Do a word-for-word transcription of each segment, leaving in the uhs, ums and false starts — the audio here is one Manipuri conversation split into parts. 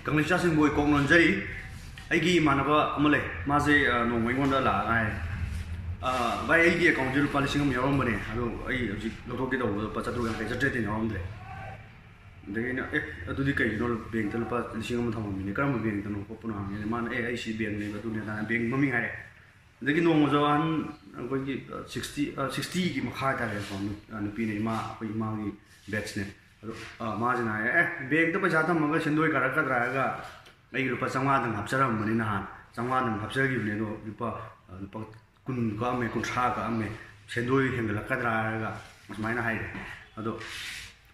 ꯀꯪꯂꯩꯆꯥꯁꯤꯡꯕꯨ ꯑꯩ ꯀꯣꯛ ꯅꯣꯟꯖꯔꯤ꯫ ꯑꯩꯒꯤ ꯏꯃꯥꯟꯅꯕ ꯑꯃ ꯂꯩ, ꯃꯥꯁꯦ ꯑ, ꯅꯣꯡꯃ ꯑꯩꯉꯣꯟꯗ ꯂꯥꯛꯑꯒ ꯍꯥꯏ, "ꯑ, ꯚꯥꯏ, ꯑꯩꯒꯤ ꯑꯦꯀꯥꯎꯟꯁꯦ ꯂꯨꯄꯥ ꯂꯤꯁꯤꯡ ꯑꯃ ꯌꯥꯎꯔꯝꯕꯅꯦ, ꯑꯗꯣ ꯑꯩ ꯍꯧꯖꯤꯛ ꯂꯧꯊꯣꯛꯀꯦ ꯇꯧꯕꯗ ꯂꯨꯄꯥ ꯆꯥꯇ꯭ꯔꯨꯛ ꯌꯥꯡꯈꯩ, ꯆꯥꯇ꯭ꯔꯦꯠꯇꯩ ꯌꯥꯎꯔꯝꯗ꯭ꯔꯦ"꯫ ꯑꯗꯒꯤ ꯑꯩꯅ, "ꯑꯦ, ꯑꯗꯨꯗꯤ ꯀꯩꯒꯤꯅꯣ ꯕꯦꯡꯛꯇ ꯂꯨꯄꯥ ꯂꯤꯁꯤꯡ ꯑꯃ ꯊꯝꯃꯝꯃꯤꯅꯦ, ꯀꯔꯝꯕ ꯕꯦꯡꯛꯇꯅꯣ ꯈꯣꯠꯄꯅꯣ?" ꯍꯪꯉꯦ꯫ ꯃꯥꯅ, "ꯑꯦ, ꯑꯩ ꯁꯤ ꯕꯦꯡꯛꯅꯦꯕ, ꯑꯗꯨꯅꯦ ꯑꯗꯥꯅꯦ", ꯕꯦꯡꯛ ꯃꯃꯤꯡ ꯍꯥꯏꯔꯦ꯫ ꯑꯗꯒꯤ ꯅꯣꯡꯃꯁꯨ ꯑꯍꯟ ꯑꯩꯈꯣꯏꯒꯤ, ꯑ, ꯁꯤꯛꯁꯇꯤ, ꯑ, ꯁꯤꯛꯁꯇꯤꯒꯤ ꯃꯈꯥ ꯍꯥꯏꯇꯥꯔꯦꯀꯣ, ꯅꯨ-, ꯑ, ꯅꯨꯄꯤꯅ, ꯏꯃꯥ, ꯑꯩꯈꯣꯏ ꯏꯃꯥꯒꯤ ꯕꯦꯠꯁꯅꯦ꯫ ꯑꯗꯣ, ꯑ, ꯃꯥꯁꯤꯅ ꯍꯥꯏꯌꯦ, "ꯑꯦ, ꯕꯦꯡꯛꯇ ꯄꯩꯁꯥ ꯊꯝꯃꯒ ꯁꯦꯟꯗꯣꯏ ꯀꯥꯔꯛꯀꯗ꯭ꯔꯥ ꯍꯥꯏꯔꯒ ꯑꯩꯒꯤ ꯂꯨꯄꯥ ꯆꯥꯝꯃꯉꯥꯗꯪ ꯍꯥꯞꯆꯔꯝꯕꯅꯤ ꯅꯍꯥꯟ, ꯆꯥꯝꯃꯉꯥꯗꯪ ꯍꯥꯞꯆꯈꯤꯕꯅꯦ, ꯑꯗꯣ ꯂꯨꯄꯥ, ꯑ, ꯂꯨꯄꯥ ꯀꯨꯟ ꯀꯛꯑꯝꯃꯦ, ꯀꯨꯟꯊ꯭ꯔꯥ ꯀꯛꯑꯝꯃꯦ, ꯁꯦꯟꯗꯣꯏ ꯍꯦꯟꯒꯠꯂꯛꯀꯗ꯭ꯔꯥ?" ꯍꯥꯏꯔꯒ ꯑꯁꯨꯃꯥꯏꯅ ꯍꯥꯏꯔꯦ꯫ ꯑꯗꯣ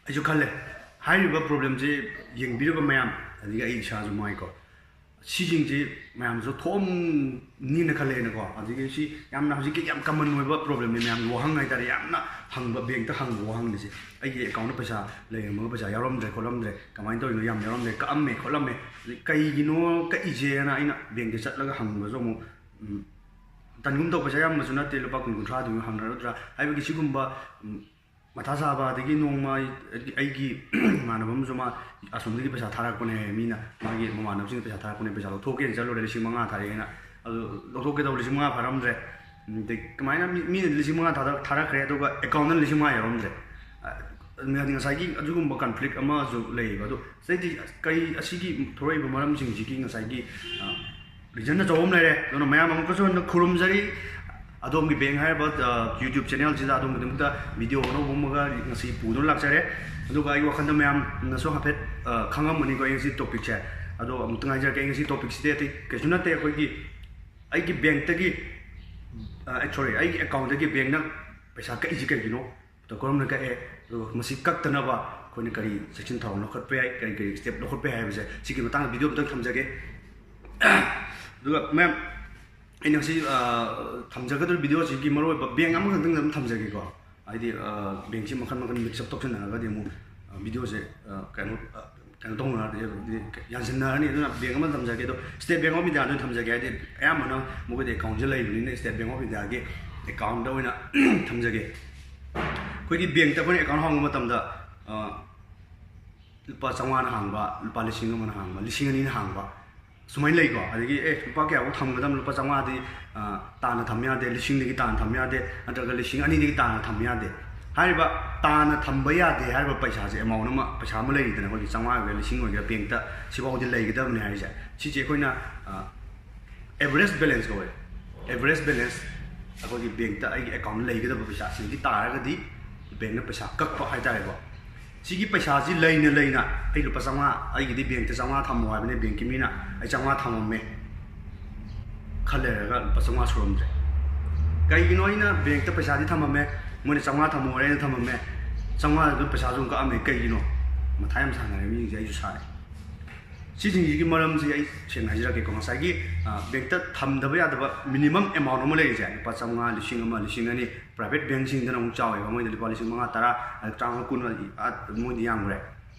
ꯑꯩꯁꯨ ꯈꯜꯂꯦ, ꯍꯥꯏꯔꯤꯕ ꯄ꯭ꯔꯣꯕ꯭ꯂꯦꯝꯁꯦ ꯌꯦꯡꯕꯤꯔꯤꯕ ꯃꯌꯥꯝ, ꯑꯗꯒꯤ ꯑꯩ ꯏꯁꯥꯁꯨ ꯃꯉꯥꯏꯀꯣ, ꯁꯤꯁꯤꯡꯁꯦ ꯃꯌꯥꯝꯁꯨ ꯊꯣꯛꯑꯝꯅꯤꯅ ꯈꯜꯂꯦꯅꯀꯣ꯫ ꯑꯗꯒꯤ ꯁꯤ ꯌꯥꯝꯅ ꯍꯧꯖꯤꯛꯀꯤ ꯌꯥꯝ ꯀꯃꯟ ꯑꯣꯏꯕ ꯄ꯭ꯔꯣꯕ꯭ꯂꯦꯝꯅꯤ, ꯃꯌꯥꯝꯒꯤ ꯋꯥꯍꯪ ꯍꯥꯏꯇꯥꯔꯦ, ꯌꯥꯝꯅ ꯍꯪꯕ, ꯕꯦꯡꯛꯇ ꯍꯪꯕ ꯋꯥꯍꯪꯅꯤ ꯁꯤ꯫ "ꯑꯩꯒꯤ ꯑꯦꯀꯥꯎꯟꯗ ꯄꯩꯁꯥ ꯂꯩꯔꯝꯃꯒ ꯄꯩꯁꯥ ꯌꯥꯎꯔꯝꯗ꯭ꯔꯦ ꯈꯣꯠꯂꯝꯗ꯭ꯔꯦ, ꯀꯃꯥꯏꯅ ꯇꯧꯔꯤꯅꯣ? ꯌꯥꯝ ꯌꯥꯎꯔꯝꯗ꯭ꯔꯦ, ꯀꯛꯑꯝꯃꯦ ꯈꯣꯠꯂꯝꯃꯦ, ꯑꯗꯩ ꯀꯩꯒꯤꯅꯣ ꯀꯛꯏꯁꯦꯅ?" ꯑꯩꯅ ꯕꯦꯡꯛꯇ ꯆꯠꯂꯒ ꯍꯪꯕꯁꯨ ꯑꯃꯨꯛ, ꯎꯝ, ꯇꯟꯒꯨꯝ ꯇꯧꯕ, ꯄꯩꯁꯥ ꯌꯥꯝꯕꯁꯨ ꯅꯠꯇꯦ, ꯂꯨꯄꯥ ꯀꯨꯟ ꯀꯨꯟꯊ꯭ꯔꯥꯗꯨ ꯍꯪꯅꯔꯗ꯭ꯔꯥ ꯍꯥꯏꯕꯒꯤ ꯁꯤꯒꯨꯝꯕ, ꯎꯝ, ꯃꯊꯥ ꯁꯥꯕ꯫ ꯑꯗꯒꯤ ꯅꯣꯡꯃ ꯑꯩ-, ꯑꯩꯒꯤ ꯏꯃꯥꯟꯅꯕ ꯑꯃꯁꯨ, ꯃꯥ ꯑꯁꯣꯝꯗꯒꯤ ꯄꯩꯁꯥ ꯊꯥꯔꯛꯄꯅꯦ ꯍꯥꯏꯌꯦ, ꯃꯤꯅ, ꯃꯥꯒꯤ ꯃꯃꯥꯟꯅꯕꯁꯤꯡꯅ ꯄꯩꯁꯥ ꯊꯥꯔꯛꯄꯅꯦ, ꯄꯩꯁꯥ ꯂꯧꯊꯣꯛꯀꯦꯅ ꯆꯠꯂꯨꯔꯦ, ꯂꯤꯁꯤꯡ ꯃꯉꯥ ꯊꯥꯔꯛꯑꯦꯅ꯫ ꯑꯗꯨ ꯂꯧꯊꯣꯛꯀꯦ ꯇꯧꯕ ꯂꯤꯁꯤꯡ ꯃꯉꯥ ꯐꯥꯔꯝꯗ꯭ꯔꯦ꯫ ꯑꯗꯩ ꯀꯃꯥꯏꯅ ꯃꯤ-, ꯃꯤꯅ ꯂꯤꯁꯤꯡ ꯃꯉꯥ ꯊꯥꯗ-, ꯊꯥꯔꯛꯈ꯭ꯦ, ꯑꯗꯨꯒ ꯑꯦꯀꯥꯎꯟꯗ ꯂꯤꯁꯤꯡ ꯃꯉꯥ ꯌꯥꯎꯔꯝꯗ꯭ꯔꯦ꯫ ꯑ, ꯍꯥꯏꯗꯤ ꯉꯁꯥꯏꯒꯤ ꯑꯗꯨꯒꯨꯝꯕ ꯀꯟꯐ꯭ꯂꯤꯛ ꯑꯃꯁꯨ ꯂꯩꯌꯦꯕ꯫ ꯑꯗꯣ ꯁꯤꯗꯩꯗꯤ ꯀꯔꯤ, ꯑꯁꯤꯒꯤ ꯊꯣꯛꯂꯛꯏꯕ ꯃꯔꯝꯁꯤꯡꯁꯤꯒꯤ ꯉꯁꯥꯏꯒꯤ, ꯑ, ꯔꯤꯖꯟ ꯑꯆꯧꯕ ꯑꯃ ꯂꯩꯔꯦ꯫ ꯑꯗꯨꯅ ꯃꯌꯥꯝ ꯑꯃꯨꯛꯀꯁꯨ ꯍꯟꯅ ꯈꯨꯔꯨꯝꯖꯔꯤ꯫ ꯑꯗꯣꯝꯒꯤ ꯕꯦꯡꯛ ꯍꯥꯏꯔꯤꯕ, ꯑ, YouTube ꯆꯦꯅꯦꯜꯁꯤꯗ ꯑꯗꯣꯝꯒꯤꯗꯃꯛꯇ ꯚꯤꯗꯤꯑꯣ ꯑꯅꯧꯕ ꯑꯃꯒ ꯉꯁꯤ ꯄꯨꯗꯨꯅ ꯂꯥꯛꯆꯔꯦ꯫ ꯑꯗꯨꯒ ꯑꯩꯒꯤ ꯋꯥꯈꯜꯗ ꯃꯌꯥꯝꯅꯁꯨ ꯍꯥꯏꯐꯦꯠ, ꯑ, ꯈꯪꯉꯝꯃꯅꯤꯀꯣ ꯑꯩ ꯉꯁꯤ ꯇꯣꯄꯤꯛꯁꯦ꯫ ꯑꯗꯣ ꯑꯃꯨꯛꯇ ꯉꯥꯏꯖꯔꯛꯀꯦ, ꯑꯩ ꯉꯁꯤ ꯇꯣꯄꯤꯛꯁꯤꯗꯤ ꯑꯇꯩ ꯀꯩꯁꯨ ꯅꯠꯇꯦ, ꯑꯩꯈꯣꯏꯒꯤ, ꯑꯩꯒꯤ ꯕꯦꯡꯛꯇꯒꯤ, ꯑ, ꯁꯣꯔꯤ, ꯑꯩꯒꯤ ꯑꯦꯀꯥꯎꯟꯗꯒꯤ ꯕꯦꯡꯛꯅ ꯄꯩꯁꯥ ꯀꯛꯏꯁꯤ ꯀꯩꯒꯤꯅꯣ? ꯀꯔꯝꯅ ꯀꯛꯑꯦ? ꯑꯗꯨꯒ ꯃꯁꯤ ꯀꯛꯇꯅꯕ ꯑꯩꯈꯣꯏꯅ ꯀꯔꯤ ꯆꯦꯛꯁꯤꯟ ꯊꯧꯔꯥꯡ ꯂꯧꯈꯠꯄ ꯌꯥꯏ, ꯀꯔꯤ ꯀꯔꯤ ꯁ꯭ꯇꯦꯞ ꯂꯧꯈꯠꯄ ꯌꯥꯏ ꯍꯥꯏꯕꯁꯦ, ꯁꯤꯒꯤ ꯃꯇꯥꯡꯗ ꯚꯤꯗꯤꯑꯣ ꯑꯝꯇꯪ ꯊꯝꯖꯒꯦ꯫ ꯑꯗꯨꯒ ꯃꯦꯝ, ꯑꯩꯅ ꯉꯁꯤ, ꯑ, ꯊꯝꯖꯒꯗꯧꯔꯤꯕ ꯚꯤꯗꯤꯑꯣꯁꯤꯒꯤ ꯃꯔꯨꯑꯣꯏꯕ ꯕꯦꯡꯛ ꯑꯃꯈꯛꯇꯪ ꯑꯗꯨꯝ ꯊꯝꯖꯒꯦꯀꯣ꯫ ꯍꯥꯏꯗꯤ, ꯑ, ꯕꯦꯡꯛꯁꯤ ꯃꯈꯜ ꯃꯈꯜ ꯃꯤꯛꯁ ꯑꯞ ꯇꯧꯁꯤꯟꯅꯔꯒꯗꯤ ꯑꯃꯨꯛ, ꯑ, ꯚꯤꯗꯤꯑꯣꯁꯦ, ꯑ, ꯀꯩꯅꯣ, ꯑ, ꯀꯩꯅꯣ ꯇꯧꯅꯔꯗꯤ, ꯑꯗꯨꯗꯤ ꯌꯥꯟꯁꯤꯟꯅꯔꯅꯤ꯫ ꯑꯗꯨꯅ ꯕꯦꯡꯛ ꯑꯃ ꯊꯝꯖꯒꯦ꯫ ꯑꯗꯣ ꯁ꯭ꯇꯦꯠ ꯕꯦꯡꯛ ꯑꯣꯐ ꯏꯟꯗꯤꯌꯥꯗ ꯑꯣꯏꯅ ꯊꯝꯖꯒꯦ, ꯍꯥꯏꯗꯤ ꯑꯌꯥꯝꯕꯅ ꯃꯈꯣꯏꯗꯤ ꯑꯦꯀꯥꯎꯟꯁꯦ ꯂꯩꯕꯅꯤꯅ ꯁ꯭ꯇꯦꯠ ꯕꯦꯡꯛ ꯑꯣꯐ ꯏꯟꯗꯤꯌꯥꯒꯤ ꯑꯦꯀꯥꯎꯟꯗ ꯑꯣꯏꯅ ꯊꯝꯖꯒꯦ꯫ ꯑꯩꯈꯣꯏꯒꯤ ꯕꯦꯡꯛꯇ ꯑꯩꯈꯣꯏꯅ ꯑꯦꯀꯥꯎꯟ ꯍꯥꯡꯕ ꯃꯇꯝꯗ, ꯑ, ꯂꯨꯄꯥ ꯆꯥꯝꯃꯉꯥꯅ ꯍꯥꯡꯕ, ꯂꯨꯄꯥ ꯂꯤꯁꯤꯡ ꯑꯃꯅ ꯍꯥꯡꯕ, ꯂꯤꯁꯤꯡ ꯑꯅꯤꯅ ꯍꯥꯡꯕ, ꯁꯨꯃꯥꯏꯅ ꯂꯩꯀꯣ꯫ ꯑꯗꯒꯤ ꯑꯦ, ꯂꯨꯄꯥ ꯀꯌꯥꯐꯧ ꯊꯝꯒꯗꯕꯅꯣ, ꯂꯨꯄꯥ ꯆꯥꯝꯃꯉꯥꯗꯤ ꯇꯥꯅ ꯊꯝ ꯌꯥꯗꯦ, ꯂꯤꯁꯤꯡꯗꯒꯤ ꯇꯥꯅ ꯊꯝ ꯌꯥꯗꯦ, ꯅꯠꯇ꯭ꯔꯒ ꯂꯤꯁꯤꯡ ꯑꯅꯤꯗꯒꯤ ꯇꯥꯅ ꯊꯝ ꯌꯥꯗꯦ꯫ ꯍꯥꯏꯔꯤꯕ ꯇꯥꯅ ꯊꯝꯕ ꯌꯥꯗꯦ ꯍꯥꯏꯔꯤꯕ ꯄꯩꯁꯥꯁꯦ, ꯑꯦꯃꯥꯎꯟ ꯑꯃ, ꯄꯩꯁꯥ ꯑꯃ ꯂꯩꯔꯤꯗꯅ, ꯑꯩꯈꯣꯏꯒꯤ ꯆꯥꯝꯃꯉꯥ ꯑꯣꯏꯒꯦꯔꯥ, ꯂꯤꯁꯤꯡ ꯑꯣꯏꯒꯦꯔꯥ, ꯕꯦꯡꯛꯇ ꯁꯤꯐꯥꯎꯗꯤ ꯂꯩꯒꯗꯕꯅꯤ ꯍꯥꯏꯔꯤꯁꯦ꯫ ꯁꯤꯁꯦ ꯑꯩꯈꯣꯏꯅ ꯑꯦꯚꯔꯦꯖ ꯕꯦꯂꯦꯟꯁ ꯀꯧꯋꯦ꯫ ꯑꯦꯚꯔꯦꯖ ꯕꯦꯂꯦꯟꯁ, ꯑꯩꯈꯣꯏꯒꯤ ꯕꯦꯡꯛꯇ ꯑꯩꯒꯤ ꯑꯦꯀꯥꯎꯟ ꯂꯩꯒꯗꯕ ꯄꯩꯁꯥ ꯁꯤꯗꯒꯤ ꯇꯥꯔꯒꯗꯤ ꯕꯦꯡꯛꯅ ꯄꯩꯁꯥ ꯀꯛꯄ ꯍꯥꯏꯇꯥꯔꯦꯀꯣ꯫ ꯁꯤꯒꯤ ꯄꯩꯁꯥꯁꯤ ꯂꯩꯅ ꯂꯩꯅ, ꯑꯩ ꯂꯨꯄꯥ ꯆꯥꯝꯃꯉꯥ, ꯑꯩꯒꯤꯗꯤ ꯕꯦꯡꯛꯇ ꯆꯥꯝꯃꯉꯥ ꯊꯝꯃꯣ ꯍꯥꯏꯕꯅꯦ ꯕꯦꯡꯛꯀꯤ ꯃꯤꯅ, ꯑꯩ ꯆꯥꯝꯃꯉꯥ ꯊꯝꯃꯝꯃꯦ, ꯈꯔ ꯂꯩꯔꯒ ꯂꯨꯄꯥ ꯆꯥꯝꯃꯉꯥ ꯁꯨꯔꯝꯗ꯭ꯔꯦ꯫ ꯀꯩꯒꯤꯅꯣ? ꯑꯩꯅ ꯕꯦꯡꯛꯇ ꯄꯩꯁꯥꯗꯤ ꯊꯝꯃꯝꯃꯦ, ꯃꯣꯏꯅ ꯆꯥꯝꯃꯉꯥ ꯊꯝꯃꯣ ꯍꯥꯏꯅ ꯊꯝꯃꯝꯃꯦ, ꯆꯥꯝꯃꯉꯥꯗ ꯑꯗꯨꯝ ꯄꯩꯁꯥꯁꯨ ꯑꯗꯨꯝ ꯀꯛꯑꯝꯃꯦ꯫ ꯀꯩꯒꯤꯅꯣ? ꯃꯊꯥ ꯌꯥꯝ ꯁꯥꯟꯅꯔꯦ ꯃꯤꯁꯤꯡꯁꯦ, ꯑꯩꯁꯨ ꯁꯥꯔꯦ꯫ ꯁꯤꯁꯤꯡꯁꯤꯒꯤ ꯃꯔꯝꯁꯤ ꯑꯩ ꯁꯦꯡꯅ ꯍꯥꯏꯖꯔꯛꯀꯦꯀꯣ꯫ ꯉꯁꯥꯏꯒꯤ, ꯑ, ꯕꯦꯡꯛꯇ ꯊꯝꯗꯕ ꯌꯥꯗꯕ ꯃꯤꯅꯤꯃꯝ ꯑꯦꯃꯥꯎꯟ ꯑꯃ ꯂꯩꯔꯤꯁꯦ, ꯂꯨꯄꯥ ꯆꯥꯝꯃꯉꯥ, ꯂꯤꯁꯤꯡ ꯑꯃ, ꯂꯤꯁꯤꯡ ꯑꯅꯤ꯫ ꯄ꯭ꯔꯥꯏꯚꯦꯠ ꯕꯦꯡꯛꯁꯤꯡꯗꯅ ꯑꯃꯨꯛ ꯆꯥꯎꯋꯦꯕ, ꯃꯣꯏꯗ ꯂꯨꯄꯥ ꯂꯤꯁꯤꯡ ꯃꯉꯥ, ꯇꯔꯥ, ꯑꯗ ꯇꯔꯥꯃꯉꯥ, ꯀꯨꯟ, ꯑ, ꯃꯣꯏꯗꯤ ꯌꯥꯝꯈ꯭ꯔꯦ꯫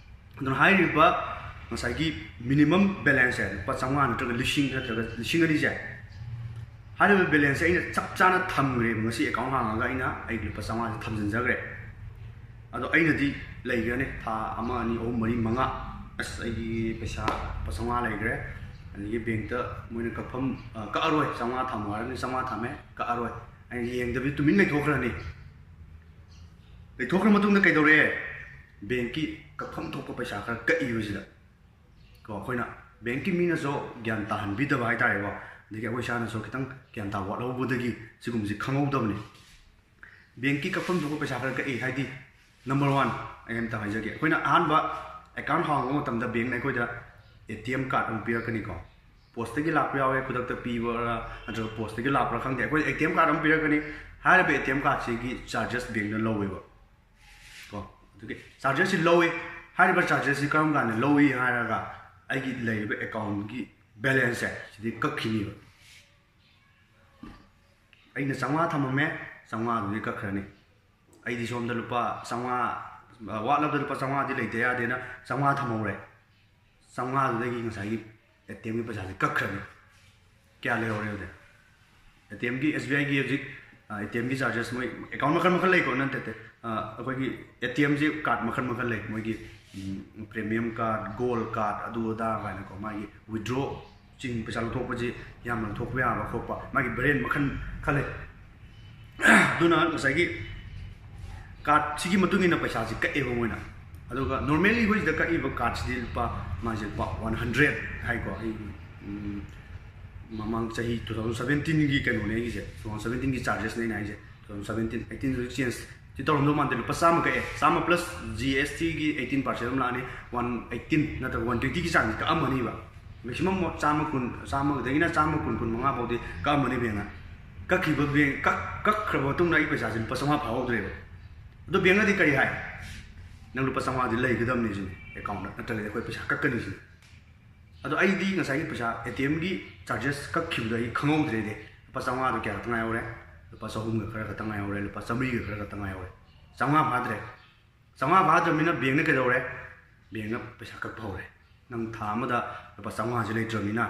ꯑꯗꯨꯅ ꯍꯥꯏꯔꯤꯕ ꯉꯁꯥꯏꯒꯤ ꯃꯤꯅꯤꯃꯝ ꯕꯦꯂꯦꯟꯁꯁꯦ ꯂꯨꯄꯥ ꯆꯥꯝꯃꯉꯥ ꯅꯠꯇ꯭ꯔꯒ ꯂꯤꯁꯤꯡ ꯅꯠꯇ꯭ꯔꯒ ꯂꯤꯁꯤꯡ ꯑꯅꯤꯁꯦ, ꯍꯥꯏꯔꯤꯕ ꯕꯦꯂꯦꯟꯁꯁꯦ ꯑꯩꯅ ꯆꯞ ꯆꯥꯅ ꯊꯝꯈ꯭ꯔꯦꯕ꯫ ꯉꯁꯤ ꯑꯦꯀꯥꯎꯟ ꯍꯥꯡꯉꯒ ꯑꯩꯅ ꯑꯩꯒꯤ ꯂꯨꯄꯥ ꯆꯥꯝꯃꯉꯥꯁꯦ ꯊꯝꯖꯤꯟꯖꯈ꯭ꯔꯦ꯫ ꯑꯗꯣ ꯑꯩꯅꯗꯤ ꯂꯩꯈ꯭ꯔꯅꯤ ꯊꯥ ꯑꯃ, ꯑꯅꯤ, ꯑꯍꯨꯝ, ꯃꯔꯤ, ꯃꯉꯥ, ꯑꯁ, ꯑꯩꯒꯤ ꯄꯩꯁꯥ ꯂꯨꯄꯥ ꯆꯥꯝꯃꯉꯥ ꯂꯩꯈ꯭ꯔꯦ, ꯑꯗꯒꯤ ꯕꯦꯡꯛꯇ ꯃꯣꯏꯅ ꯀꯛꯐꯝ, ꯑ, ꯀꯛꯑꯔꯣꯏ, ꯆꯥꯝꯃꯉꯥ ꯊꯝꯃꯣ ꯍꯥꯏꯔꯕꯅꯤ, ꯆꯥꯝꯃꯉꯥ ꯊꯝꯃꯦ, ꯀꯛꯑꯔꯣꯏ꯫ ꯑꯩꯅ ꯌꯦꯡꯗꯕꯤ ꯇꯨꯃꯤꯟ ꯂꯩꯊꯣꯛꯈ꯭ꯔꯅꯤ꯫ ꯂꯩꯊꯣꯛꯈ꯭ꯔ ꯃꯇꯨꯡꯗ ꯀꯩꯗꯧꯔꯦ? ꯕꯦꯡꯛꯀꯤ ꯀꯛꯐꯝ ꯊꯣꯛꯄ ꯄꯩꯁꯥ ꯈꯔ ꯀꯛꯏꯕꯁꯤꯗ ꯀꯣ, ꯑꯩꯈꯣꯏꯅ ꯕꯦꯡꯛꯀꯤ ꯃꯤꯅꯁꯨ ꯒ꯭ꯌꯥꯟ ꯇꯥꯍꯟꯕꯤꯗꯕ ꯍꯥꯏꯇꯥꯔꯦꯀꯣ, ꯑꯗꯒꯤ ꯑꯩꯈꯣꯏ ꯏꯁꯥꯅꯁꯨ ꯈꯤꯇꯪ ꯒ꯭ꯌꯥꯟ ꯇꯥꯕ ꯋꯥꯠꯍꯧꯕꯗꯒꯤ ꯁꯤꯒꯨꯝꯕꯁꯤ ꯈꯪꯍꯧꯗꯕꯅꯤ꯫ ꯕꯦꯡꯛꯀꯤ ꯀꯛꯐꯝ ꯊꯣꯛꯄ ꯄꯩꯁꯥ ꯈꯔ ꯀꯛꯏ ꯍꯥꯏꯗꯤ, ꯅꯝꯕꯔ ꯋꯥꯟ, ꯑꯩ ꯑꯝꯇ ꯍꯥꯏꯖꯒꯦ, ꯑꯩꯈꯣꯏꯅ ꯑꯍꯥꯟꯕ ꯑꯦꯀꯥꯎꯟ ꯍꯥꯡꯕ ꯃꯇꯝꯗ ꯕꯦꯡꯛꯅ ꯑꯩꯈꯣꯏꯗ ꯑꯦ ꯇꯤ ꯑꯦꯝ ꯀꯥꯔꯠ ꯑꯃ ꯄꯤꯔꯛꯀꯅꯤꯀꯣ꯫ ꯄꯣꯁꯇꯒꯤ ꯂꯥꯛꯄ ꯌꯥꯎꯋꯦ, ꯈꯨꯗꯛꯇ ꯄꯤꯕ꯭ꯔꯥ ꯅꯠꯇ꯭ꯔꯒ ꯄꯣꯁꯇꯒꯤ ꯂꯥꯛꯄ꯭ꯔꯥ ꯈꯪꯗꯦ, ꯑꯩꯈꯣꯏꯗ ꯑꯦ ꯇꯤ ꯑꯦꯝ ꯀꯥꯔꯠ ꯑꯃ ꯄꯤꯔꯛꯀꯅꯤ꯫ ꯍꯥꯏꯔꯤꯕ ꯑꯦ ꯇꯤ ꯑꯦꯝ ꯀꯥꯔꯠꯁꯤꯒꯤ ꯆꯥꯔꯖꯦꯁ ꯕꯦꯡꯛꯅ ꯂꯧꯋꯦꯕ ꯀꯣ꯫ ꯑꯗꯨꯒꯤ ꯆꯥꯔꯖꯦꯁꯁꯤ ꯂꯧꯋꯤ꯫ ꯍꯥꯏꯔꯤꯕ ꯆꯥꯔꯖꯦꯁꯁꯤ ꯀꯔꯝ ꯀꯥꯟꯗ ꯂꯧꯋꯤ ꯍꯥꯏꯔꯒ, ꯑꯩꯒꯤ ꯂꯩꯔꯤꯕ ꯑꯦꯀꯥꯎꯟꯒꯤ ꯕꯦꯂꯦꯟꯁꯁꯦ ꯁꯤꯗꯤ ꯀꯛꯈꯤꯅꯦꯕ꯫ ꯑꯩꯅ ꯆꯥꯝꯃꯉꯥ ꯊꯝꯃꯝꯃꯦ, ꯆꯥꯝꯃꯉꯥꯗꯨꯗꯤ ꯀꯛꯈ꯭ꯔꯅꯤ꯫ ꯑꯩꯗꯤ ꯁꯣꯝꯗ ꯂꯨꯄꯥ ꯆꯥꯝꯃꯉꯥ, ꯋꯥꯠꯂꯕꯗ ꯂꯨꯄꯥ ꯆꯥꯝꯃꯉꯥꯗꯤ ꯂꯩꯇ ꯌꯥꯗꯦꯅ ꯆꯥꯝꯃꯉꯥ ꯊꯝꯍꯧꯔꯦ꯫ ꯆꯥꯝꯃꯉꯥꯗꯨꯗꯒꯤ ꯉꯁꯥꯏꯒꯤ ꯑꯦ ꯇꯤ ꯑꯦꯝꯒꯤ ꯄꯩꯁꯥꯁꯦ ꯀꯛꯈ꯭ꯔꯅꯤ꯫ ꯀꯌꯥ ꯂꯩꯍꯧꯔꯦ ꯍꯧꯖꯤꯛ? ꯑꯦ ꯇꯤ ꯑꯦꯝꯒꯤ, ꯑꯦꯁ ꯕꯤ ꯑꯥꯏꯒꯤ ꯍꯧꯖꯤꯛ, ꯑ, ꯑꯦ ꯇꯤ ꯑꯦꯝꯒꯤ ꯆꯥꯔꯖꯦꯁ ꯃꯣꯏ ꯑꯦꯀꯥꯎꯟ ꯃꯈꯜ ꯃꯈꯜ ꯂꯩꯀꯣ, ꯅꯠꯇꯦ, ꯅꯠꯇꯦ, ꯑ, ꯑꯩꯈꯣꯏꯒꯤ ꯑꯦ ꯇꯤ ꯑꯦꯝꯁꯤ ꯀꯥꯔꯠ ꯃꯈꯜ ꯃꯈꯜ ꯂꯩ꯫ ꯃꯣꯏꯒꯤ ꯎꯝ, premium card, gold card, ꯑꯗꯨ ꯑꯗꯥ ꯀꯥꯏꯅꯀꯣ, ꯃꯥꯒꯤ withdraw ꯆꯤꯡ ꯄꯩꯁꯥ ꯂꯧꯊꯣꯛꯄꯁꯤ ꯌꯥꯝꯅ ꯂꯧꯊꯣꯛꯄ ꯌꯥꯕ ꯈꯣꯠꯄ, ꯃꯥꯒꯤ variant ꯃꯈꯜ ꯈꯔ ꯂꯩ꯫ ꯑꯗꯨꯅ ꯉꯁꯥꯏꯒꯤ card ꯁꯤꯒꯤ ꯃꯇꯨꯡ ꯏꯟꯅ ꯄꯩꯁꯥꯁꯤ ꯀꯛꯑꯦꯕ ꯃꯣꯏꯅ꯫ ꯑꯗꯨꯒ normally ꯑꯩꯈꯣꯏ ꯁꯤꯗ ꯀꯛꯏꯕ card ꯁꯤꯗꯤ ꯂꯨꯄꯥ, ꯃꯥꯁꯦ ꯂꯨꯄꯥ one hundred ꯍꯥꯏꯀꯣ꯫ ꯑꯩ, ꯎꯝ, ꯃꯃꯥꯡ ꯆꯍꯤ two thousand seventeen ꯒꯤ ꯀꯩꯅꯣꯅꯦ ꯑꯩꯒꯤꯁꯦ, two thousand seventeen ꯒꯤ charges ꯅꯦ ꯑꯩꯅ ꯍꯥꯏꯁꯦ꯫ Two thousand seventeen, eighteen ꯍꯧꯖꯤꯛ change ꯇꯤ ꯇꯧꯔꯝꯗꯧ ꯃꯥꯟꯗꯦ꯫ ꯂꯨꯄꯥ ꯆꯥꯝꯃ ꯀꯛꯑꯦ, ꯆꯥꯝꯃ plus G S T ꯒꯤ eighteen percent ꯑꯃ ꯂꯥꯛꯑꯅꯤ, one eighteen ꯅꯠꯇ꯭ꯔꯒ one twenty ꯒꯤ ꯆꯥꯡꯗꯤ ꯀꯛꯑꯝꯃꯅꯤꯕ꯫ Maximum ꯆꯥꯝꯃ ꯀꯨꯟ, ꯆꯥꯝꯃꯗꯒꯤꯅ ꯆꯥꯝꯃ ꯀꯨꯟ, ꯀꯨꯟ ꯃꯉꯥ ꯐꯥꯎꯗꯤ ꯀꯛꯑꯝꯃꯅꯤ ꯕꯦꯡꯅ꯫ ꯀꯛꯈꯤꯕ ꯕꯦꯡ, ꯀꯛ-, ꯀꯛꯈ꯭ꯔꯕ ꯃꯇꯨꯡꯗ ꯑꯩ ꯄꯩꯁꯥꯁꯦ ꯂꯨꯄꯥ ꯆꯥꯝꯃꯉꯥ ꯐꯥꯍꯧꯗ꯭ꯔꯦꯕ꯫ ꯑꯗꯣ ꯕꯦꯡꯅꯗꯤ ꯀꯔꯤ ꯍꯥꯏ? "ꯅꯪ ꯂꯨꯄꯥ ꯆꯥꯝꯃꯉꯥꯗꯤ ꯂꯩꯒꯗꯕꯅꯤ" ꯁꯤꯅꯤ ꯑꯦꯀꯥꯎꯟꯗ, "ꯅꯠꯇ꯭ꯔꯒꯗꯤ ꯑꯩꯈꯣꯏ ꯄꯩꯁꯥ ꯀꯛꯀꯅꯤ" ꯁꯤꯅꯤ꯫ ꯑꯗꯣ ꯑꯩꯗꯤ ꯉꯁꯥꯏꯒꯤ ꯄꯩꯁꯥ, ATM ꯒꯤ charges ꯀꯛꯈꯤꯕꯗꯣ ꯑꯩ ꯈꯪꯍꯧꯗ꯭ꯔꯦꯅꯦ꯫ ꯂꯨꯄꯥ ꯆꯥꯝꯃꯉꯥꯗꯣ ꯀꯌꯥ ꯈꯛꯇ ꯉꯥꯏꯍꯧꯔꯦ? ꯂꯨꯄꯥ ꯆꯍꯨꯝꯒ ꯈꯔ ꯈꯛꯇ ꯉꯥꯏꯍꯧꯔꯦ, ꯂꯨꯄꯥ ꯆꯥꯝꯃꯔꯤꯒ ꯈꯔ ꯈꯛꯇ ꯉꯥꯏꯍꯧꯔꯦ꯫ ꯆꯥꯝꯃꯉꯥ ꯐꯥꯗ꯭ꯔꯦ꯫ ꯆꯥꯝꯃꯉꯥ ꯐꯥꯗ꯭ꯔꯕꯅꯤꯅ ꯕꯦꯡꯅ ꯀꯩꯗꯧꯔꯦ? ꯕꯦꯡꯅ ꯄꯩꯁꯥ ꯀꯛꯄ ꯍꯧꯔꯦ꯫ "ꯅꯪ ꯊꯥ ꯑꯃꯗ ꯂꯨꯄꯥ ꯆꯥꯝꯃꯉꯥꯁꯦ ꯂꯩꯇ꯭ꯔꯕꯅꯤꯅ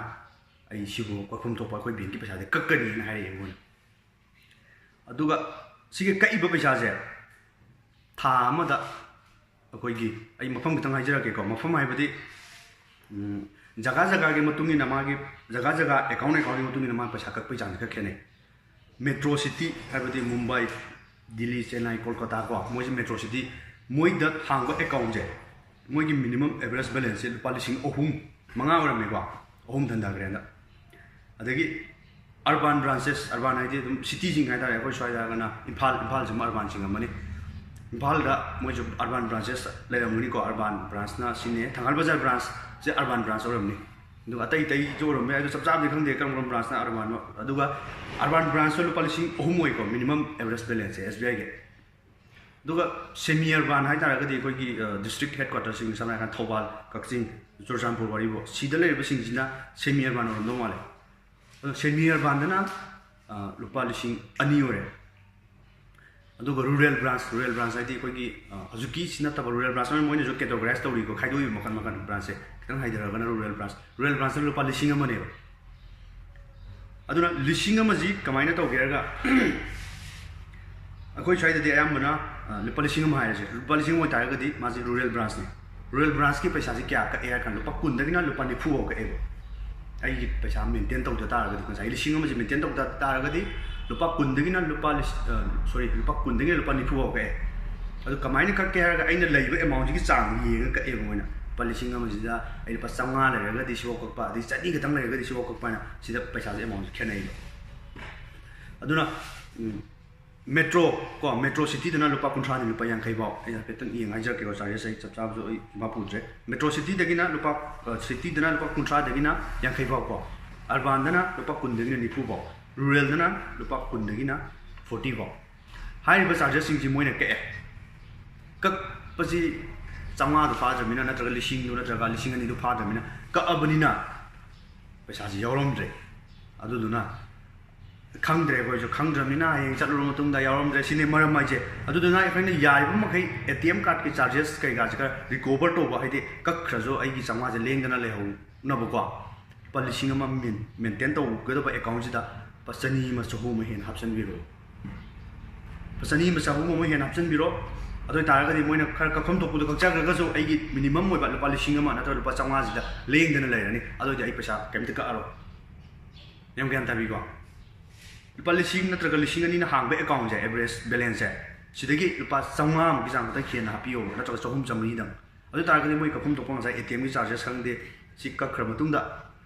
ꯑꯩ ꯁꯤꯕꯨ ꯀꯛꯐꯝ ꯊꯣꯛꯄ ꯑꯩꯈꯣꯏ ꯕꯦꯡꯀꯤ ꯄꯩꯁꯥꯗꯤ ꯀꯛꯀꯅꯤꯅ" ꯍꯥꯏꯔꯛꯑꯦ ꯃꯣꯏꯅ꯫ ꯑꯗꯨꯒ ꯁꯤꯒꯤ ꯀꯛꯏꯕ ꯄꯩꯁꯥꯁꯦ ꯊꯥ ꯑꯃꯗ ꯑꯩꯈꯣꯏꯒꯤ, ꯑꯩ ꯃꯐꯝ ꯈꯤꯇꯪ ꯍꯥꯏꯖꯔꯛꯀꯦꯀꯣ, ꯃꯐꯝ ꯍꯥꯏꯕꯗꯤ, ꯎꯝ, ꯖꯒꯥ ꯖꯒꯥꯒꯤ ꯃꯇꯨꯡ ꯏꯟꯅ ꯃꯥꯒꯤ, ꯖꯒꯥ ꯖꯒꯥ, ꯑꯦꯀꯥꯎꯟ ꯑꯦꯀꯥꯎꯟꯒꯤ ꯃꯇꯨꯡ ꯏꯟꯅ ꯃꯥꯒꯤ ꯄꯩꯁꯥ ꯀꯛꯄꯒꯤ ꯆꯥꯡꯁꯦ ꯈꯔ ꯈꯦꯠꯅꯩ꯫ Metro city ꯍꯥꯏꯕꯗꯤ ꯃꯨꯝꯕꯥꯏ, ꯗꯤꯜꯂꯤ, ꯆꯦꯟꯅꯥꯏ, ꯀꯣꯜꯀꯇꯥ ꯀꯣ, ꯃꯣꯏꯁꯦ metro city, ꯃꯣꯏꯗ ꯍꯥꯡꯕ ꯑꯦꯀꯥꯎꯟꯁꯦ, ꯃꯣꯏꯒꯤ minimum average balance ꯁꯦ ꯂꯨꯄꯥ ꯂꯤꯁꯤꯡ ꯑꯍꯨꯝ, ꯃꯉꯥ ꯑꯣꯏꯔꯝꯃꯦꯀꯣ, ꯑꯍꯨꯝ ꯍꯟꯊꯈ꯭ꯔꯦ ꯍꯟꯗꯛ꯫ ꯑꯗꯒꯤ urban branches, urban ꯍꯥꯏꯗꯤ ꯑꯗꯨꯝ cityꯁꯤꯡ ꯍꯥꯏꯇꯥꯔꯦ, ꯑꯩꯈꯣꯏ ꯁ꯭ꯋꯥꯏꯗ ꯍꯥꯏꯔꯒꯅ ꯏꯝꯐꯥꯜ, ꯏꯝꯐꯥꯜꯁꯤꯃ urban ꯆꯤꯡꯉꯝꯃꯅꯤ꯫ ꯏꯝꯐꯥꯜꯗ ꯃꯣꯏꯁꯨ urban branches ꯂꯩꯔꯝꯒꯅꯤꯀꯣ, urban branch ꯅ ꯁꯤꯅꯦ, ꯊꯪꯒꯥꯜ ꯕꯖꯥꯔ branch ꯁꯦ urban branch ꯑꯣꯏꯔꯝꯅꯤ꯫ ꯑꯗꯨꯒ ꯑꯇꯩ ꯑꯇꯩꯁꯨ ꯑꯣꯏꯔꯝꯕ ꯌꯥꯏ, ꯑꯗꯨ ꯆꯞ ꯆꯥꯕꯗꯤ ꯈꯪꯗꯦ ꯀꯔꯝ ꯀꯔꯝꯕ branch ꯅ urban ꯅꯣ꯫ ꯑꯗꯨꯒ urban branch ꯇ ꯂꯨꯄꯥ ꯂꯤꯁꯤꯡ ꯑꯍꯨꯝ ꯑꯣꯏꯀꯣ, minimum average balance ꯁꯦ SBI ꯒꯤ꯫ ꯑꯗꯨꯒ semi urban ꯍꯥꯏꯇꯥꯔꯒꯗꯤ ꯑꯩꯈꯣꯏꯒꯤ, ꯑ, district headquarter ꯁꯤꯡ, ꯁꯝꯅ ꯍꯥꯏꯔꯀꯥꯟꯗ ꯊꯧꯕꯥꯜ, ꯀꯛꯆꯤꯡ, ꯆꯨꯔꯆꯥꯟꯄꯨꯔ ꯋꯥꯔꯤꯕꯣ, ꯁꯤꯗ ꯂꯩꯔꯤꯕꯁꯤꯡꯁꯤꯅ semi urban ꯑꯣꯏꯔꯝꯗꯧ ꯃꯥꯜꯂꯦ꯫ ꯑꯗꯣ semi urban ꯗꯅ, ꯑ, ꯂꯨꯄꯥ ꯂꯤꯁꯤꯡ ꯑꯅꯤ ꯑꯣꯏꯔꯦ꯫ ꯑꯗꯨꯒ rural branch, rural branch ꯍꯥꯏꯗꯤ ꯑꯩꯈꯣꯏꯒꯤ, ꯑ, ꯍꯧꯖꯤꯛꯀꯤ ꯁꯤ ꯅꯠꯇꯕ rural branch ꯑꯣꯏꯅ ꯃꯣꯏꯅꯁꯨ categorize ꯇꯧꯔꯤꯀꯣ, ꯈꯥꯏꯗꯣꯛꯏꯕ ꯃꯈꯜ ꯃꯈꯜ branch ꯁꯦ꯫ ꯈꯤꯇꯪ ꯍꯥꯏꯊꯔꯒꯅ rural branch, rural branch ꯇ ꯂꯨꯄꯥ ꯂꯤꯁꯤꯡ ꯑꯃꯅꯦꯕ꯫ ꯑꯗꯨꯅ ꯂꯤꯁꯤꯡ ꯑꯃꯁꯤ ꯀꯃꯥꯏꯅ ꯇꯧꯒꯦ ꯍꯥꯏꯔꯒ, ꯑꯩꯈꯣꯏ ꯁ꯭ꯋꯥꯏꯗꯗꯤ ꯑꯌꯥꯝꯕꯅ, ꯑ, ꯂꯨꯄꯥ ꯂꯤꯁꯤꯡ ꯑꯃ ꯍꯥꯏꯔꯁꯦ, ꯂꯨꯄꯥ ꯂꯤꯁꯤꯡ ꯑꯃ ꯑꯣꯏꯇꯥꯔꯒꯗꯤ ꯃꯥꯁꯦ rural branch ꯅꯤ꯫ ꯔꯨꯔꯦꯜ ꯕ꯭ꯔꯥꯟꯁꯀꯤ ꯄꯩꯁꯥꯁꯤ ꯀꯌꯥ ꯀꯛꯑꯦ ꯍꯥꯏꯔ ꯀꯥꯟꯗ ꯂꯨꯄꯥ ꯀꯨꯟꯗꯒꯤꯅ ꯂꯨꯄꯥ ꯅꯤꯐꯨ ꯐꯥꯎ ꯀꯛꯑꯦꯕ꯫ ꯑꯩꯒꯤ ꯄꯩꯁꯥ ꯃꯦꯟꯇꯦꯟ ꯇꯧꯗ ꯇꯥꯔꯒꯗꯤ, ꯉꯁꯥꯏ ꯂꯤꯁꯤꯡ ꯑꯃꯁꯦ ꯃꯦꯟꯇꯦꯟ ꯇꯧꯗ ꯇꯥꯔꯒꯗꯤ ꯂꯨꯄꯥ ꯀꯨꯟꯗꯒꯤꯅ ꯂꯨꯄꯥ, ꯁꯣꯔꯤ, ꯂꯨꯄꯥ ꯀꯨꯟꯗꯒꯤꯅ ꯂꯨꯄꯥ ꯅꯤꯐꯨ ꯐꯥꯎ ꯀꯛꯑꯦ꯫ ꯑꯗꯨ ꯀꯃꯥꯏꯅ ꯀꯛꯀꯦ ꯍꯥꯏꯔꯒ ꯑꯩꯅ ꯂꯩꯕ ꯑꯦꯃꯥꯎꯟꯁꯤꯒꯤ ꯆꯥꯡ ꯌꯦꯡꯉꯒ ꯀꯛꯑꯦꯕ ꯃꯣꯏꯅ꯫ ꯂꯨꯄꯥ ꯂꯤꯁꯤꯡ ꯑꯃꯁꯤꯗ ꯑꯩ ꯂꯨꯄꯥ ꯆꯥꯝꯃꯉꯥ ꯂꯩꯔꯒꯗꯤ ꯁꯤꯐꯥꯎ ꯀꯛꯄ, ꯑꯗꯩ ꯆꯅꯤ ꯈꯛꯇꯪ ꯂꯩꯔꯒꯗꯤ ꯁꯤꯐꯥꯎ ꯀꯛꯄ ꯍꯥꯏꯅ ꯁꯤꯗ ꯄꯩꯁꯥꯁꯦ ꯑꯦꯃꯥꯎꯟꯁꯦ ꯈꯦꯠꯅꯩꯕ꯫ ꯑꯗꯨꯅ ꯎꯝ, ꯃꯦꯇ꯭ꯔꯣ ꯀꯣ, ꯃꯦꯇ꯭ꯔꯣ ꯁꯤꯇꯤꯗꯅ ꯂꯨꯄꯥ ꯀꯨꯟꯊ꯭ꯔꯥꯗꯒꯤ ꯂꯨꯄꯥ ꯌꯥꯡꯈꯩ ꯐꯥꯎ꯫ ꯑꯩ ꯍꯥꯏꯐꯦꯠꯇꯪ ꯌꯦꯡ ꯍꯥꯏꯖꯔꯛꯀꯦꯀꯣ, ꯆꯥꯔꯖꯦꯁ ꯑꯩ ꯆꯞ ꯆꯥꯕꯁꯨ ꯑꯩ ꯚꯥꯞ ꯄꯨꯗ꯭ꯔꯦ꯫ ꯃꯦꯇ꯭ꯔꯣ ꯁꯤꯇꯤꯗꯒꯤꯅ ꯂꯨꯄꯥ, ꯑ, ꯁꯤꯇꯤꯗꯅ ꯂꯨꯄꯥ ꯀꯨꯟꯊ꯭ꯔꯥꯗꯒꯤꯅ ꯌꯥꯡꯈꯩ ꯐꯥꯎ ꯀꯣ, ꯑꯔꯕꯥꯟꯗꯅ ꯂꯨꯄꯥ ꯀꯨꯟꯗꯒꯤꯅ ꯅꯤꯐꯨ ꯐꯥꯎ, ꯔꯨꯔꯦꯜꯗꯅ ꯂꯨꯄꯥ ꯀꯨꯟꯗꯒꯤꯅ ꯐꯣꯔꯇꯤ ꯐꯥꯎ꯫ ꯍꯥꯏꯔꯤꯕ ꯆꯥꯔꯖꯦꯁꯁꯤꯡꯁꯤ ꯃꯣꯏꯅ ꯀꯛꯑꯦ꯫ ꯀꯛꯄꯁꯤ ꯆꯥꯝꯃꯉꯥꯗꯨ ꯐꯥꯗ꯭ꯔꯕꯅꯤꯅ, ꯅꯠꯇ꯭ꯔꯒ ꯂꯤꯁꯤꯡꯗꯨ ꯅꯠꯇ꯭ꯔꯒ ꯂꯤꯁꯤꯡ ꯑꯅꯤꯗꯨ ꯐꯥꯗ꯭ꯔꯕꯅꯤꯅ, ꯀꯛꯑꯕꯅꯤꯅ ꯄꯩꯁꯥꯁꯤ ꯌꯥꯎꯔꯝꯗ꯭ꯔꯦ꯫ ꯑꯗꯨꯗꯨꯅ ꯈꯪꯗ꯭ꯔꯦ, ꯑꯩꯈꯣꯏꯁꯨ ꯈꯪꯗ꯭ꯔꯕꯅꯤꯅ ꯍꯌꯦꯡ ꯆꯠꯂꯨꯔ ꯃꯇꯨꯡꯗ ꯌꯥꯎꯔꯝꯗ꯭ꯔꯦ, ꯁꯤꯅꯤ ꯃꯔꯝ ꯍꯥꯏꯁꯦ꯫ ꯑꯗꯨꯗꯨꯅ ꯑꯩꯈꯣꯏꯅ ꯌꯥꯔꯤꯕ ꯃꯈꯩ ꯑꯦ ꯇꯤ ꯑꯦꯝ ꯀꯥꯔꯗꯀꯤ ꯆꯥꯔꯖꯦꯁ ꯀꯩꯀꯥꯁꯦ ꯈꯔ ꯔꯤꯀꯣꯚꯔ ꯇꯧꯕ, ꯍꯥꯏꯗꯤ ꯀꯛꯈ꯭ꯔꯁꯨ ꯑꯩꯒꯤ ꯆꯥꯝꯃꯉꯥꯁꯦ ꯂꯦꯡꯗꯅ ꯂꯩꯍꯧꯅꯕꯀꯣ꯫ ꯂꯨꯄꯥ ꯂꯤꯁꯤꯡ ꯑꯃ ꯃꯦꯟ-, ꯃꯦꯟꯇꯦꯟ ꯇꯧꯒꯗꯕ ꯑꯦꯀꯥꯎꯟꯁꯤꯗ ꯂꯨꯄꯥ ꯆꯅꯤ ꯑꯃ ꯆꯍꯨꯝ ꯑꯃ ꯍꯦꯟꯅ ꯍꯥꯞꯆꯤꯟꯕꯤꯔꯣ꯫ ꯂꯨꯄꯥ ꯆꯅꯤ ꯑꯃ ꯆꯍꯨꯝ ꯑꯃ ꯍꯦꯟꯅ ꯍꯥꯞꯆꯤꯟꯕꯤꯔꯣ꯫ ꯑꯗꯨ ꯑꯣꯏ ꯇꯥꯔꯒꯗꯤ ꯃꯣꯏꯅ ꯈꯔ ꯀꯛꯐꯝ ꯊꯣꯛꯄꯗꯣ ꯀꯛꯆꯈ꯭ꯔꯒꯁꯨ ꯑꯩꯒꯤ ꯃꯤꯅꯤꯃꯝ ꯑꯣꯏꯕ ꯂꯨꯄꯥ ꯂꯤꯁꯤꯡ ꯑꯃ ꯅꯠꯇ꯭ꯔꯒ ꯂꯨꯄꯥ ꯆꯥꯝꯃꯉꯥꯁꯤꯗ ꯂꯦꯡꯗꯅ ꯂꯩꯔꯅꯤ꯫ ꯑꯗꯨ ꯑꯣꯏꯗꯤ ꯑꯩ ꯄꯩꯁꯥ ꯀꯩꯝꯇ ꯀꯛꯑꯔꯣꯏ꯫ ꯌꯥꯝ ꯒ꯭ꯌꯥꯟ ꯇꯥꯕꯤꯀꯣ? ꯂꯨꯄꯥ ꯂꯤꯁꯤꯡ ꯅꯠꯇ꯭ꯔꯒ ꯂꯤꯁꯤꯡ ꯑꯅꯤꯅ ꯍꯥꯡꯕ ꯑꯦꯀꯥꯎꯟꯁꯦ, ꯑꯦꯚꯔꯦꯖ ꯕꯦꯂꯦꯟꯁꯁꯦ, ꯁꯤꯗꯒꯤ ꯂꯨꯄꯥ ꯆꯥꯝꯃꯉꯥꯃꯨꯛꯀꯤ ꯆꯥꯡ ꯈꯛꯇꯪ ꯍꯦꯟꯅ ꯍꯥꯞꯄꯤꯌꯣꯕ, ꯅꯠꯇ꯭ꯔꯒ ꯆꯍꯨꯝ ꯆꯥꯝꯃꯔꯤꯗꯪ꯫ ꯑꯗꯨ ꯇꯥꯔꯒꯗꯤ ꯃꯣꯏ ꯀꯛꯐꯝ ꯊꯣꯛꯄ ꯉꯁꯥꯏ ꯑꯦ ꯇꯤ ꯑꯦꯝꯒꯤ ꯆꯥꯔꯖꯦꯁ ꯈꯪꯗꯦ, ꯁꯤ ꯀꯛꯈ꯭ꯔ ꯃꯇꯨꯡꯗ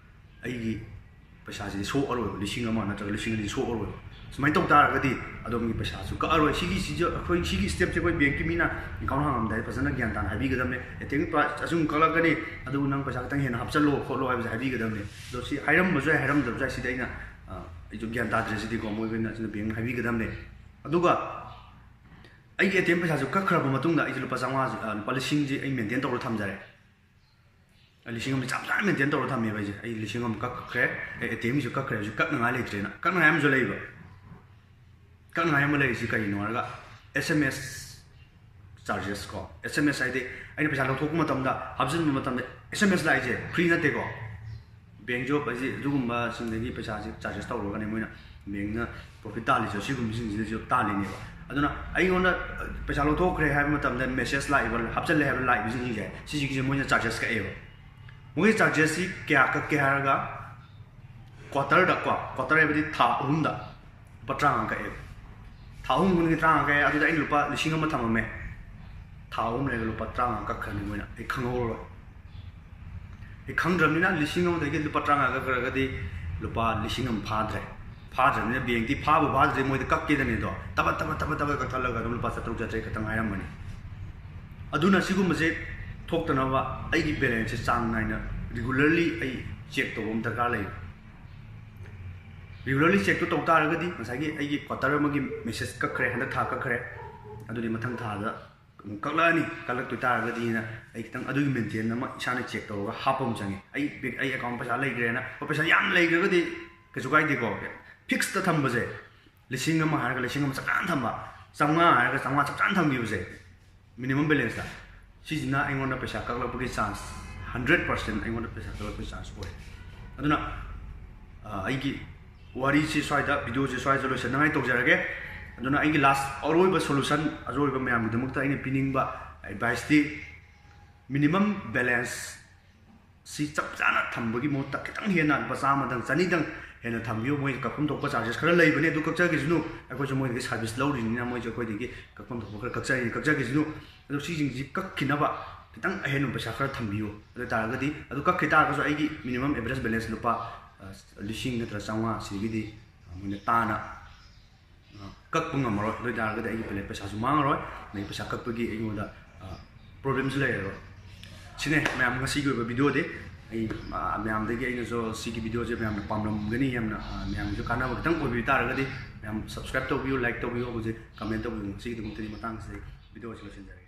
ꯑꯩꯒꯤ ꯄꯩꯁꯥꯁꯤꯗꯤ ꯁꯣꯛꯑꯔꯣꯏꯕ, ꯂꯤꯁꯤꯡ ꯑꯃ ꯅꯠꯇ꯭ꯔꯒ ꯂꯤꯁꯤꯡ ꯑꯅꯤ ꯁꯣꯛꯑꯔꯣꯏꯕ꯫ ꯁꯨꯃꯥꯏꯅ ꯇꯧ ꯇꯥꯔꯒꯗꯤ ꯑꯗꯣꯝꯒꯤ ꯄꯩꯁꯥꯁꯨ ꯀꯛꯑꯔꯣꯏ꯫ ꯁꯤꯒꯤ, ꯁꯤꯁꯨ ꯑꯩꯈꯣꯏ, ꯁꯤꯒꯤ ꯁ꯭ꯇꯦꯞꯁꯦ ꯑꯩꯈꯣꯏ ꯕꯦꯡꯀꯤ ꯃꯤꯅ ꯑꯦꯀꯥꯎꯟ ꯍꯥꯡꯉꯝꯗꯥꯏꯗ ꯐꯖꯅ ꯒ꯭ꯌꯥꯟ ꯇꯥꯅ ꯍꯥꯏꯕꯤꯒꯗꯕꯅꯦ꯫ ꯑꯦ ꯇꯤ ꯑꯦꯝꯒꯤ ꯄꯩꯁꯥ ꯑꯁꯨꯝ ꯀꯛꯂꯛꯀꯅꯤ, ꯑꯗꯨꯕꯨ ꯅꯪ ꯄꯩꯁꯥ ꯈꯤꯇꯪ ꯍꯦꯟꯅ ꯍꯥꯞꯆꯜꯂꯣ ꯈꯣꯠꯂꯣ ꯍꯥꯏꯕꯁꯦ ꯍꯥꯏꯕꯤꯒꯗꯕꯅꯦ꯫ ꯑꯗꯣ ꯁꯤ ꯍꯥꯏꯔꯝꯕꯁꯨ ꯌꯥꯏ, ꯍꯥꯏꯔꯝꯗꯕꯁꯨ ꯌꯥꯏ, ꯁꯤꯗꯤ ꯑꯩꯅ, ꯑ, ꯑꯩꯁꯨ ꯒ꯭ꯌꯥꯟ ꯇꯥꯗ꯭ꯔꯦ꯫ ꯁꯤꯗꯤꯀꯣ, ꯃꯣꯏꯒꯤꯅ ꯁꯤꯅ ꯕꯦꯡꯅ ꯍꯥꯏꯕꯤꯒꯗꯕꯅꯦ꯫ ꯑꯗꯨꯒ ꯑꯩꯒꯤ ꯑꯦ ꯇꯤ ꯑꯦꯝ ꯄꯩꯁꯥꯁꯨ ꯀꯛꯈ꯭ꯔꯕ ꯃꯇꯨꯡꯗ ꯑꯩꯁꯦ ꯂꯨꯄꯥ ꯆꯥꯝꯃꯉꯥꯁꯦ, ꯑ, ꯂꯨꯄꯥ ꯂꯤꯁꯤꯡꯁꯦ ꯑꯩ ꯃꯦꯟꯇꯦꯟ ꯇꯧꯔ ꯊꯝꯖꯔꯦ꯫ ꯑꯩ ꯂꯤꯁꯤꯡ ꯑꯃ ꯆꯞ ꯆꯥꯅ ꯃꯦꯟꯇꯦꯟ ꯇꯧꯔ ꯊꯝꯃꯦꯕ ꯑꯩꯁꯦ꯫ ꯑꯩ ꯂꯤꯁꯤꯡ ꯑꯃ ꯀꯛꯈ꯭ꯔꯦ, ꯑꯩ ꯑꯦ ꯇꯤ ꯑꯦꯝꯒꯤꯁꯨ ꯀꯛꯈ꯭ꯔꯦ, ꯍꯧꯖꯤꯛ ꯀꯛꯅꯉꯥꯏ ꯂꯩꯇ꯭ꯔꯦꯅ꯫ ꯀꯛꯅꯉꯥꯏ ꯑꯃꯁꯨ ꯂꯩꯕ꯫ ꯀꯛꯅꯉꯥꯏ ꯑꯃ ꯂꯩꯔꯤꯁꯤ ꯀꯔꯤꯅꯣ ꯍꯥꯏꯔꯒ, ꯑꯦꯁ ꯑꯦꯝ ꯑꯦꯁ ꯆꯥꯔꯖꯦꯁ ꯀꯣ꯫ ꯑꯦꯁ ꯑꯦꯝ ꯑꯦꯁ ꯍꯥꯏꯗꯤ ꯑꯩꯅ ꯄꯩꯁꯥ ꯂꯧꯊꯣꯛꯄ ꯃꯇꯝꯗ, ꯍꯥꯞꯆꯤꯟꯕ ꯃꯇꯝꯗ ꯑꯦꯁ ꯑꯦꯝ ꯑꯦꯁ ꯂꯥꯛꯏꯁꯦ ꯐ꯭ꯔꯤ ꯅꯠꯇꯦꯀꯣ꯫ ꯕꯦꯡ ꯖꯣꯕ ꯍꯥꯏꯁꯦ ꯑꯗꯨꯒꯨꯝꯕꯁꯤꯡꯗꯒꯤ ꯄꯩꯁꯥꯁꯦ ꯆꯥꯔꯖꯦꯁ ꯇꯧꯔꯒꯅꯦ ꯃꯣꯏꯅ ꯕꯦꯡꯅ ꯄ꯭ꯔꯣꯐꯤꯠ ꯇꯥꯜꯂꯤꯁꯦ, ꯁꯤꯒꯨꯝꯕꯁꯤꯡꯁꯤꯗꯁꯨ ꯇꯥꯜꯂꯤꯅꯦꯕ꯫ ꯑꯗꯨꯅ ꯑꯩꯉꯣꯟꯗ ꯄꯩꯁꯥ ꯂꯧꯊꯣꯛꯈ꯭ꯔꯦ ꯍꯥꯏꯕ ꯃꯇꯝꯗ ꯃꯦꯁꯦꯖ ꯂꯥꯛꯏꯕ, ꯍꯥꯞꯆꯜꯂꯦ ꯍꯥꯏꯕ ꯂꯥꯛꯏꯕꯁꯤꯡꯁꯦ, ꯁꯤꯁꯤꯒꯤꯁꯦ ꯃꯣꯏꯅ ꯆꯥꯔꯖꯦꯁ ꯀꯛꯑꯦꯕ꯫ ꯃꯣꯏꯒꯤ ꯆꯥꯔꯖꯦꯁꯁꯤ ꯀꯌꯥ ꯀꯛꯀꯦ ꯍꯥꯏꯔꯒ, ꯀ꯭ꯋꯥꯇꯔꯗ ꯀꯣ, ꯀ꯭ꯋꯥꯇꯔ ꯍꯥꯏꯕꯗꯤ ꯊꯥ ꯑꯍꯨꯝꯗ ꯂꯨꯄꯥ ꯇꯔꯥꯃꯉꯥ ꯀꯛꯑꯦꯕ꯫ ꯊꯥ ꯑꯍꯨꯝ ꯈꯨꯗꯤꯡꯒꯤ ꯇꯔꯥꯃꯉꯥ ꯀꯛꯑꯦ꯫ ꯑꯗꯨꯗ ꯑꯩꯅ ꯂꯨꯄꯥ ꯂꯤꯁꯤꯡ ꯑꯃ ꯊꯝꯃꯝꯃꯦ, ꯊꯥ ꯑꯍꯨꯝ ꯂꯩꯔꯒ ꯂꯨꯄꯥ ꯇꯔꯥꯃꯉꯥ ꯀꯛꯈ꯭ꯔꯅꯤ ꯃꯣꯏꯅ, ꯑꯩ ꯈꯪꯍꯧꯔꯣꯏ꯫ ꯑꯩ ꯈꯪꯗ꯭ꯔꯕꯅꯤꯅ, ꯂꯤꯁꯤꯡ ꯑꯃꯗꯒꯤ ꯂꯨꯄꯥ ꯇꯔꯥꯃꯉꯥ ꯀꯛꯈ꯭ꯔꯒꯗꯤ ꯂꯨꯄꯥ ꯂꯤꯁꯤꯡ ꯑꯃ ꯐꯥꯗ꯭ꯔꯦ꯫ ꯐꯥꯗ꯭ꯔꯕꯅꯤꯅ, ꯕꯦꯡꯛꯇꯤ ꯐꯥꯕꯨ ꯐꯥꯗ꯭ꯔꯗꯤ ꯃꯣꯏꯗ ꯀꯛꯀꯦꯗꯅꯦꯗꯣ, ꯇꯕꯠ ꯇꯕꯠ ꯇꯕꯠ ꯇꯕꯠ ꯀꯛꯊꯠꯂꯒ ꯑꯗꯨꯝ ꯂꯨꯄꯥ ꯆꯥꯇ꯭ꯔꯨꯛ ꯆꯥꯇ꯭ꯔꯦꯠ ꯈꯛꯇ ꯉꯥꯏꯔꯝꯃꯅꯤ꯫ ꯑꯗꯨꯅ ꯁꯤꯒꯨꯝꯕꯁꯦ ꯊꯣꯛꯇꯅꯕ ꯑꯩꯒꯤ ꯕꯦꯂꯦꯟꯁꯁꯦ ꯆꯥꯡ ꯅꯥꯏꯅ, ꯔꯤꯒꯨꯂꯔꯂꯤ ꯑꯩ ꯆꯦꯛ ꯇꯧꯕ ꯑꯃ ꯗꯔꯀꯥꯔ ꯂꯩ꯫ ꯔꯤꯒꯨꯂꯔꯂꯤ ꯆꯦꯛꯇꯣ ꯇꯧ ꯇꯥꯔꯒꯗꯤ, ꯉꯁꯥꯏꯒꯤ ꯑꯩꯒꯤ ꯀ꯭ꯋꯥꯇꯔ ꯑꯃꯒꯤ ꯃꯦꯁꯦꯖ ꯀꯛꯈ꯭ꯔꯦ, ꯍꯟꯗꯛ ꯊꯥ ꯀꯛꯈ꯭ꯔꯦ, ꯑꯗꯨꯗꯤ ꯃꯊꯪ ꯊꯥꯗ ꯑꯃꯨꯛ ꯀꯛꯂꯛꯑꯅꯤ꯫ ꯀꯛꯂꯛꯇꯣꯏ ꯇꯥꯔꯒꯗꯤꯅ ꯑꯩ ꯈꯤꯇꯪ ꯑꯗꯨꯒꯤ ꯃꯦꯟꯇꯦꯟ ꯑꯃ ꯏꯁꯥꯅ ꯆꯦꯛ ꯇꯧꯔꯒ ꯍꯥꯞꯄ ꯑꯃ ꯆꯪꯉꯤ꯫ ꯑꯩ ꯕꯦꯛ-, ꯑꯩ ꯑꯦꯀꯥꯎꯟ ꯄꯩꯁꯥ ꯂꯩꯈ꯭ꯔꯦꯅ, ꯍꯣꯏ, ꯄꯩꯁꯥ ꯌꯥꯝ ꯂꯩꯈ꯭ꯔꯒꯗꯤ ꯀꯩꯁꯨ ꯀꯥꯏꯗꯦꯀꯣ꯫ ꯐꯤꯛꯁꯇ ꯊꯝꯕꯁꯦ, ꯂꯤꯁꯤꯡ ꯑꯃ ꯍꯥꯏꯔꯒ ꯂꯤꯁꯤꯡ ꯑꯃ ꯆꯞ ꯆꯥꯅ ꯊꯝꯕ, ꯆꯥꯝꯃꯉꯥ ꯍꯥꯏꯔꯒ ꯆꯥꯝꯃꯉꯥ ꯆꯞ ꯆꯥꯅ ꯊꯝꯈꯤꯕꯁꯦ, ꯃꯤꯅꯤꯃꯝ ꯕꯦꯂꯦꯟꯁꯇ, ꯁꯤꯁꯤꯅ ꯑꯩꯉꯣꯟꯗ ꯄꯩꯁꯥ ꯀꯛꯂꯛꯄꯒꯤ ꯆꯥꯟꯁ, ꯍꯟꯗ꯭ꯔꯦꯠ ꯄꯥꯔꯁꯦꯟ ꯑꯩꯉꯣꯟꯗ ꯄꯩꯁꯥ ꯀꯛꯂꯛꯄꯒꯤ ꯆꯥꯟꯁ ꯑꯣꯏ꯫ ꯑꯗꯨꯅ, ꯑ, ꯑꯩꯒꯤ ꯋꯥꯔꯤꯁꯤ ꯁ꯭ꯋꯥꯏꯗ, ꯚꯤꯗꯤꯑꯣꯁꯤ ꯁ꯭ꯋꯥꯏꯗ ꯂꯣꯏꯁꯤꯟꯅꯉꯥꯏ ꯇꯧꯖꯔꯒꯦ꯫ ꯑꯗꯨꯅ ꯑꯩꯒꯤ ꯂꯥꯁ, ꯑꯔꯣꯏꯕ ꯁꯣꯂꯨꯁꯟ, ꯑꯔꯣꯏꯕ ꯃꯌꯥꯝꯒꯤꯗꯃꯛꯇ ꯑꯩꯅ ꯄꯤꯅꯤꯡꯕ ꯑꯦꯗꯚꯥꯏꯁꯇꯤ, ꯃꯤꯅꯤꯃꯝ ꯕꯦꯂꯦꯟꯁ ꯁꯤ ꯆꯞ ꯆꯥꯅ ꯊꯝꯕꯒꯤ ꯃꯍꯨꯠꯇ ꯈꯤꯇꯪ ꯍꯦꯟꯅ ꯂꯨꯄꯥ ꯆꯥꯝꯃꯗꯪ, ꯆꯅꯤꯗꯪ ꯍꯦꯟꯅ ꯊꯝꯕꯤꯌꯨ꯫ ꯃꯣꯏ ꯀꯛꯐꯝ ꯊꯣꯛꯄ ꯆꯥꯔꯖꯦꯁ ꯈꯔ ꯂꯩꯕꯅꯦ, ꯑꯗꯨ ꯀꯛꯆꯈꯤꯁꯅꯨ꯫ ꯑꯩꯈꯣꯏꯁꯨ ꯃꯣꯏꯗꯒꯤ ꯁꯥꯔꯚꯤꯁ ꯂꯧꯔꯤꯅꯤꯅ ꯃꯣꯏꯁꯨ ꯑꯩꯈꯣꯏꯗꯒꯤ ꯀꯛꯐꯝ ꯊꯣꯛꯄ ꯈꯔ ꯀꯛꯆꯔꯤꯅꯤ, ꯀꯛꯆꯈꯤꯁꯅꯨ꯫ ꯑꯗꯣ ꯁꯤꯁꯤꯡꯁꯤ ꯀꯛꯈꯤꯅꯕ ꯈꯤꯇꯪ ꯑꯍꯦꯟꯕ ꯄꯩꯁꯥ ꯈꯔ ꯊꯝꯕꯤꯌꯨ꯫ ꯑꯗꯨ ꯑꯣꯏ ꯇꯥꯔꯒꯗꯤ, ꯑꯗꯨ ꯀꯛꯈꯤ ꯇꯥꯔꯒꯁꯨ ꯑꯩꯒꯤ ꯃꯤꯅꯤꯃꯝ ꯑꯦꯚꯔꯦꯖ ꯕꯦꯂꯦꯟꯁ ꯂꯨꯄꯥ, ꯑ, ꯂꯤꯁꯤꯡ ꯅꯠꯇ꯭ꯔ ꯆꯥꯝꯃꯉꯥ ꯁꯤꯗꯒꯤꯗꯤ, ꯑ, ꯃꯣꯏꯅ ꯇꯥꯅ, ꯑ, ꯀꯛꯄ ꯉꯝꯃꯔꯣꯏ꯫ ꯑꯗꯨ ꯑꯣꯏ ꯇꯥꯔꯒꯗꯤ ꯑꯩꯒꯤ ꯄꯦꯂꯦꯠ ꯄꯩꯁꯥꯁꯨ ꯃꯥꯡꯉꯔꯣꯏ, ꯑꯗꯩ ꯄꯩꯁꯥ ꯀꯛꯄꯒꯤ ꯑꯩꯉꯣꯟꯗ, ꯑ, ꯄ꯭ꯔꯣꯕ꯭ꯂꯦꯝꯁꯨ ꯂꯩꯔꯔꯣꯏ꯫ ꯁꯤꯅꯦ ꯃꯌꯥꯝ ꯉꯁꯤꯒꯤ ꯑꯣꯏꯕ ꯚꯤꯗꯤꯑꯣꯗꯤ꯫ ꯑꯩ, ꯑ, ꯃꯌꯥꯝꯗꯒꯤ ꯑꯩꯅꯁꯨ ꯁꯤꯒꯤ ꯚꯤꯗꯤꯑꯣꯁꯦ ꯃꯌꯥꯝꯅ ꯄꯥꯝꯂꯝꯒꯅꯤ, ꯌꯥꯝꯅ, ꯑ, ꯃꯌꯥꯝꯒꯤꯁꯨ ꯀꯥꯟꯅꯕ ꯈꯤꯇꯪ ꯑꯣꯏꯕꯤꯕ ꯇꯥꯔꯒꯗꯤ ꯃꯌꯥꯝ ꯁꯕꯁꯀ꯭ꯔꯥꯏꯕ ꯇꯧꯕꯤꯌꯨ, ꯂꯥꯏꯛ ꯇꯧꯕꯤꯌꯨ, ꯍꯧꯖꯤꯛ ꯀꯃꯦꯟ ꯇꯧꯕꯤꯌꯨ꯫ ꯉꯁꯤꯒꯤꯗꯃꯛꯇꯗꯤ ꯃꯇꯥꯡꯁꯤꯗ ꯚꯤꯗꯤꯑꯣꯁꯤ ꯂꯣꯏꯁꯤꯟꯖꯔꯒꯦ꯫